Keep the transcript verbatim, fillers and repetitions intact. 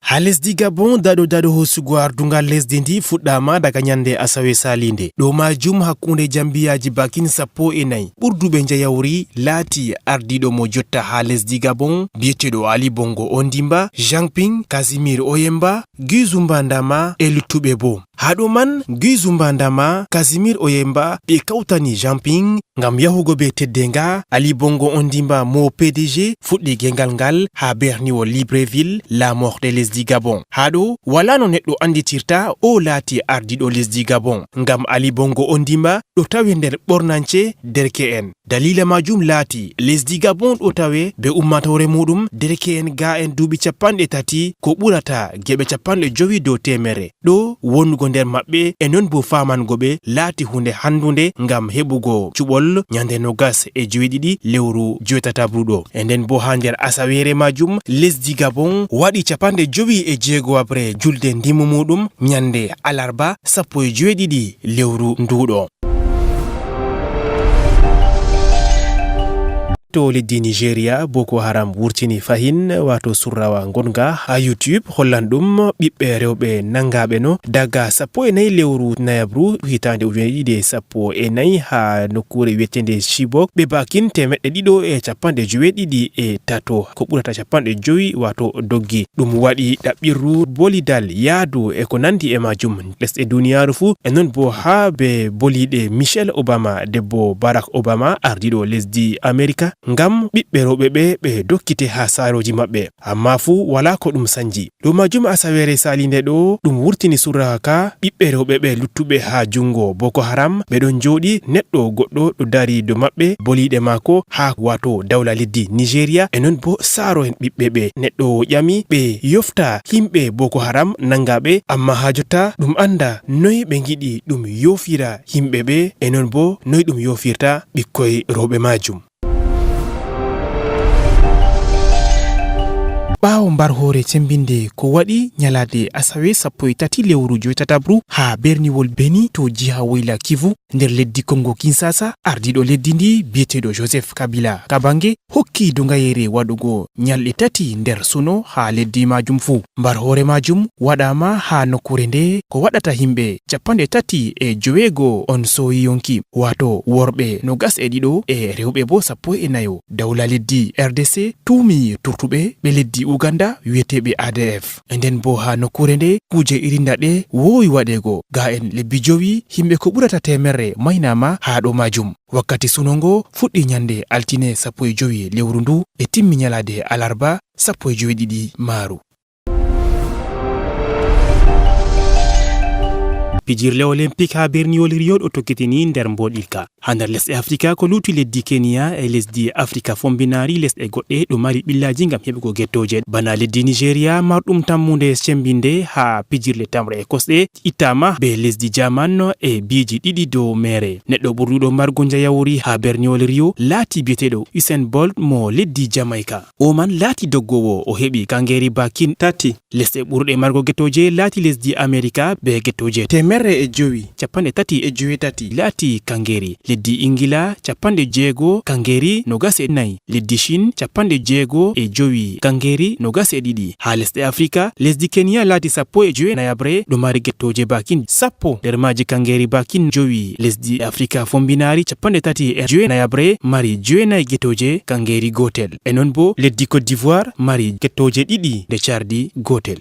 Haa lesdi Gabon, daɗo daɗo hoosugo ardungal lesdi ndi fuɗɗaama daga ñande asawe saliinde. Ɗo maajum, hakkunde jambiyaaji bakin sappo e nayi ɓurduɓe njayawri laati ardiiɗo mo jotta haa lesdi Gabon, biyeteeɗo Ali Bongo Ondimba, Jean Ping, Casimir Oyemba, Guy Zumba Ndama e luttuɓe boo. Haa ɗo man, Guy Zumba Ndama, Casimir Oyemba, ɓe kawtani Jean Ping ngam yahugo bee teddeenga. Ali Bongo Ondimba mo P D G fuɗɗi gengal ngal haa berniwol Libreville, laamorde lesdi Gabon. Haa ɗo, walaa no neɗɗo annditirta o laati ardiiɗo lesdi Gabon, ngam Ali Bongo Ondimba ɗo tawe nder ɓornance derke'en. Daliila maajum laati, lesdi Gabon ɗo tawe bee ummaatoore muuɗum, dereke'en gaa'en duuɓi capanɗe tati, ko ɓurata geɓe capanɗe jowi dow teemerre. Ɗo wonugo nder maɓɓe e non boo faamango ɓe laati huunde hanndude ngam heɓugo cuɓol ñande noogas e joweeɗiɗi lewru joweetataɓru ɗo. E nden boo haa nder asaweere maajum, lesdi Gabon waɗi capanɗe jowi e jeego abre julde ndimu muuɗum ñande alarba sappo e joweeɗiɗi lewru nduuɗo. To leddi Nigeria, Boko Haram wurtini fahin, waato surrawa ngonga haa YouTube, hollan ɗum ɓiɓɓe rewɓe nangaaɓe no daga sappo e nayi lewru nayabru hitaande ujine ɗiɗi e sappo e nayi haa nokkuure wiyeteende Chibok, ɓe bakin teemeɗɗe ɗiɗo e capanɗe joweeɗiɗi e tato, ko ɓurata capanɗe jowi, waato doggi. Ɗum waɗi ɗaɓɓirru bolidal yaadu e ko nandi e maajum lesɗe duniyaaru fuu, e non boo haa bee boliiɗe Michelle Obama, debbo Barack Obama, ardiiɗo lesdi Amerika, ngam ɓiɓɓe rewɓe ɓe ɓe dokkite haa saarooji maɓɓe. Ammaa fuu walaa ko ɗum sanji. Dow maajum, asaweere saliinde ɗo, ɗum wurtini surraha ka ɓiɓɓe rewɓe ɓe luttuɓe haa juŋngo Boko Haram, ɓe ɗon njooɗi, neɗɗo goɗɗo ɗo dari dow maɓɓe, boliiɗe maako haa, waato, dawla leddi Nigeria, e non boo saaro'en ɓiɓɓe ɓe. Neɗɗo o ƴami ɓe yofta yimɓe Boko Haram nangaaɓe, ammaa haa jotta ɗum annda noy ɓe ngiɗi ɗum yoofira yimɓe ɓe, e non boo noy ɗum yoofirta ɓikkoy rewɓe maajum. Ɓaawo mbar hoore cemmbinde ko waɗi ñalaade asawe sappo e tati lewru joweetataɓru haa berniwol Beni to jiha woyla Kivu nder leddi Kongo Kinsasa, ardiiɗo leddi ndi biyeteeɗo Joseph Kabila Kabange hokki duŋayere waɗugo ñalɗe tati nder suno haa leddi maajum fuu. Mbar hoore maajum waɗaama haa nokkuure nde ko waɗata yimɓe capanɗe tati e joweego on sooyi yonki, waato worɓe noogas e ɗiɗo e rewɓe boo sappo e nayo. Dawla leddi R D C tuumi turtuɓe ɓe leddi Uganda wiyeteeɓe A D F. E nden boo haa nokkuure nde kuuje irinda ɗe woowi waɗeego. Gaa'en lebbi jowi, yimɓe ko ɓurata teemerre maynaama haa ɗo maajum. Wakkati suno ngo fuɗɗi ñande altine sappo e jowi lewru ndu, e timmi ñalaade alarba sappo e joweeɗiɗi maaru. Pijirle Olympique haa berniwol Rio ɗo tokkitini nder mboɗirka. Haa nder lesɗe Afrika, ko lutti leddi Kenya e lesdi Afrika Fombinaari, lesɗe goɗɗe ɗo mari ɓillaaji ngam heɓugo gettooje. Bana leddi Nigeria, marɗum tammunde cembinde haa pijirle tamre e kosɗe, ittaama be lesdi Jaman e biiji ɗiɗi dow meere. Neɗɗo ɓurduɗo margo njayawri haa berniwol Rio laati biyeteeɗo Usain Bolt mo leddi Jamaica. O man laati doggoowo, o heɓi kaŋgeeri bakin tati. Lesɗe ɓurɗe margo gettooje laati lesdi Amerika be gettooje teemerre e jowi, capanɗe tati e joweetati laati kaŋgeeri. Leddi Ingila, capanɗe jeego kaŋgeeri noogas e nayi. Leddi Chine, capanɗe jeego e jowi kaŋgeeri noogas e ɗiɗi. Haa lesɗe Afrika, lesdi Kenya laati sappo e jowi nayaɓre, ɗo mari gettooje bakin sappo, nder maaji kaŋgeeri bakin jowi. Lesdi Afrika Fombinaari, capanɗe tati e jowi nayaɓre, mari jowi nayi gettooje kaŋgeeri gootel. E non boo, leddi Côte d'Ivoire mari gettooje ɗiɗi nde cardi gootel.